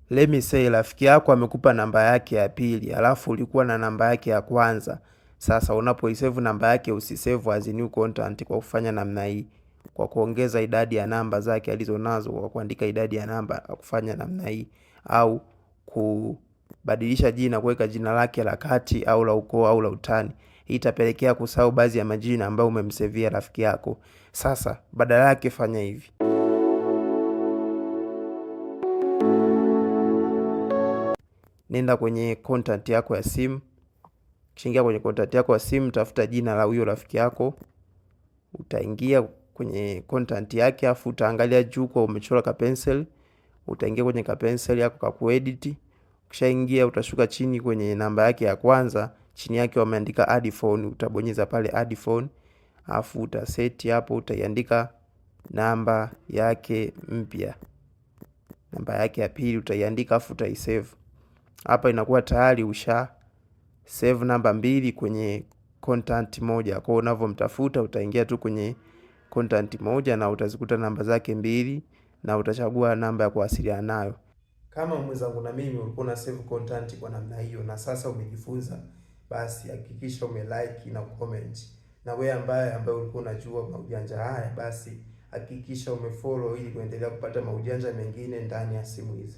Let me say rafiki yako amekupa namba yake ya pili, alafu ulikuwa na namba yake ya kwanza. Sasa unapoisave namba yake usisave as new contact kwa kufanya namna hii, kwa kuongeza idadi ya namba zake alizonazo kwa kuandika idadi ya namba kufanya namna hii, au kubadilisha jina kuweka jina lake la kati au la ukoo au la utani. Hii itapelekea kusahau baadhi ya majina ambayo umemsevia rafiki yako. Sasa badala yake fanya hivi. Nenda kwenye contact yako ya simu. Kishaingia kwenye contact yako ya simu, tafuta jina la huyo rafiki yako, utaingia kwenye contact yake, afu utaangalia juu kwa umechora ka pencil, utaingia kwenye ka pencil yako ka kuedit. Ukishaingia utashuka chini kwenye namba yake ya kwanza, chini yake wameandika add phone, utabonyeza pale add phone, afu utaseti hapo, utaiandika namba yake mpya, namba yake ya pili utaiandika, afu utaisave. Hapa inakuwa tayari usha save namba mbili kwenye contact moja. Kwa hiyo unavyomtafuta utaingia tu kwenye contact moja na utazikuta namba zake mbili na utachagua namba ya kuwasiliana nayo. Kama mwenzangu na mimi ulikuwa una save contact kwa namna hiyo na sasa umejifunza, basi hakikisha umelike na comment. Na wewe ambaye ulikuwa unajua maujanja haya, basi hakikisha umefollow ili kuendelea kupata maujanja mengine ndani ya simu hizi.